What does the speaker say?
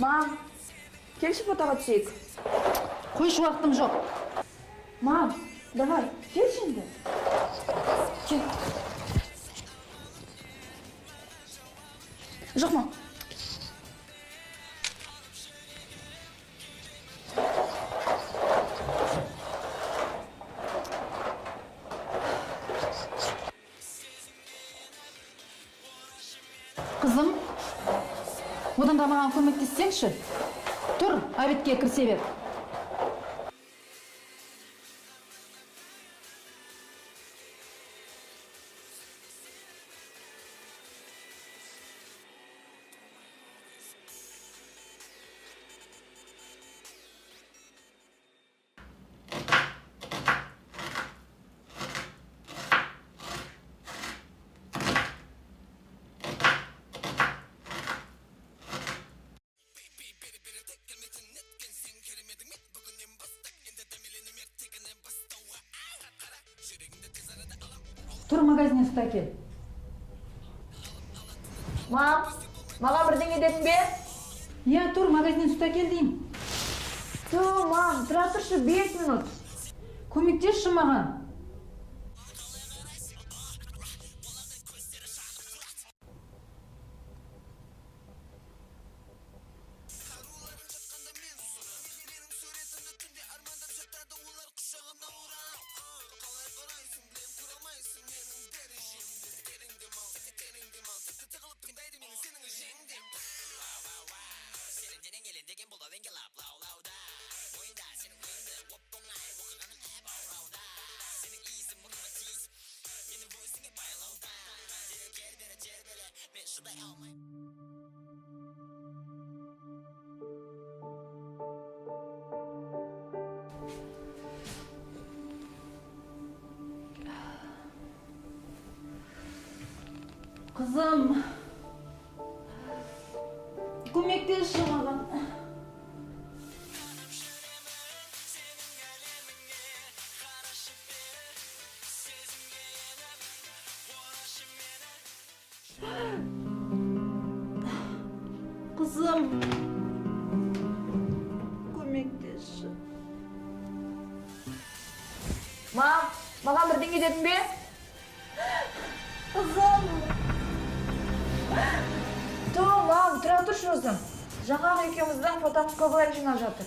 Мам, келші, фотоға түсейік. Қойшы, уақытым жоқ. Мам, давай, келші енді. Кел. Жоқ, мам. Қызым, одан да маған көмектессеңші. Тұр, обедке кірісе бер. Тұр, магазиннен сүт әкел. Мам, маған бірдеңе дедің бе? Иә, тұр, магазиннен сүт әкел деймін. Ту, мам, тұра тұршы 5 минут. Көмектесші маған. Қызым, көмектесші маған. Қызым, көмектесші. Мам, маған бірдеңе дедің бе? Қызым. Ту, мам, тұра тұршы өзің. Жаңағы екеуміздің фотомыз көп лайк жинап жатыр.